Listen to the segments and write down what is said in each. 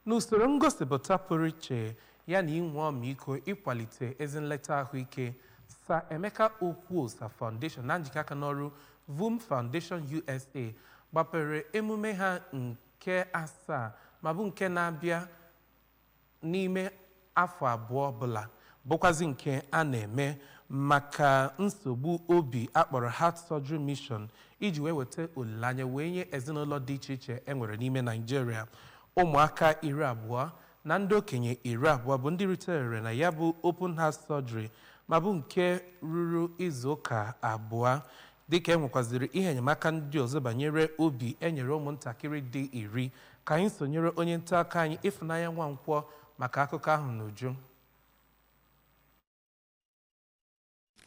N'usoro ngosipụta pụrụ iche ya na inwe ọmịiko ịkwalite ezi nleta ahụike, Sir Emeka Okwuosa Foundation na njikọ aka n'ọrụ Voom Foundation USA gbapere emume ha nke asaa ma bụ nke na-abịa n'ime afọ 2 ọbụla, bụkwazi nke a na-eme maka nsogbu obi akpọrọ Heart Surgery Mission, iji wee weta olileanya wee nye ezinụlọ dị iche iche e nwere n'ime Naịjirịa. Ụmụaka 20 na ndị okenye 20 bụ ndị ritere na ya bụ Open Heart Surgery, ma bụ nke ruru izu ụka 2, dịka e nwekwaziri ihe enyemaka ndị ọzọ banyere obi e nyere ụmụntakịrị dị 10. Ka anyị sonyere onye nta akụkọ anyị, Ịfụnanya Nwankwọ, maka akụkọ ahụ n'uju.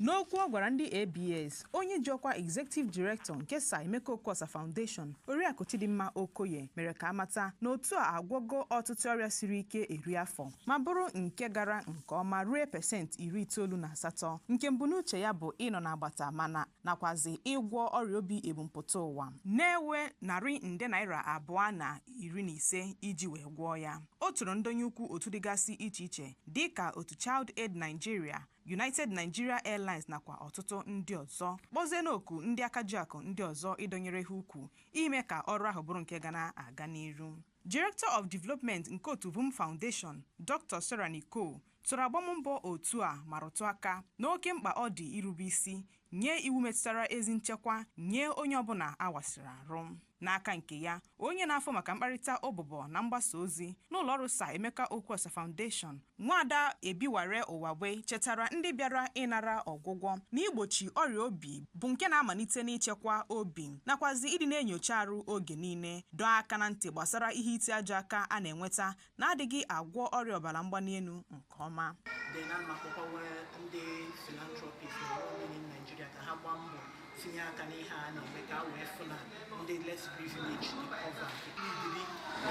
N'okwu ọ gwara ndị ABS, onye ji ọkwa Executive Director nke Sir Emeka Okwuosa Foundation, Oriakụ Chidimma Okoye, mere ka amata na otu a agwọgo ọtụtụ ọrịa siri ike eri afọ, ma bụrụ nke gara nke ọma ruo 98%, nke mbunuche ya bụ ịnọ n'agbata mana nakwazi ịgwọ ọrịa obi ebumpụta ụwa na-ewe narị nde naira 215 iji wee gwọọ ya. O toro ndonye ukwu otu dịgasị iche iche dịka otu Child Aid Nigeria, United Nigeria Airlines nakwa ọtụtụ ndị ọzọ, kpọzie n'oku ndị aka ji akụ ndị ọzọ ịdọnyere ha ukwu ime ka ọrụ ahụ bụrụ nke ga na-aga n'iru. Director of Development nke otu Voom Foundation, Dr. Sarah Nicole, tụrụ agbammbọ otu a ma rụtụ aka na oke mkpa ọ dị irube isi nye iwu metụtara ezi nchekwa nye onye ọbụla awasịrị arụ. N'aka nke ya, onye na-afọ maka mkparịta ụbụbọ na mgbasa ozi n'ụlọ ọrụ Sir Emeka Okwuosa Foundation, Nwaada Ebiware Ụwagbe, chetara ndị bịara ịnara ọgwụgwọ na igbochi ọrịa obi bụ nke na-amalite n'ichekwa obi nakwazi ịdị na-enyocha arụ oge niile, dọọ aka na ntị gbasara ihe iti ajọ aka a na-enweta na-adịghị agwọ ọrịa ọbara mgbali elu nke ọma. Then ana m akpọkwawa ndị philanthropist na well-meaning Nigeria ka ha gbaa mbọ tinye aka n'ihe a na-eme, ka a wee fụ na ndị less privileged dị covered idiri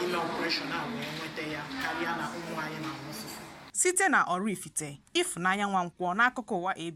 ime operation a wee nweta ya, karịa na ụmụ anyị na-anwụsịsị. Site na Oraifite, Ịfụnanya Nwankwọ, n'akụkọ ụwa ABS.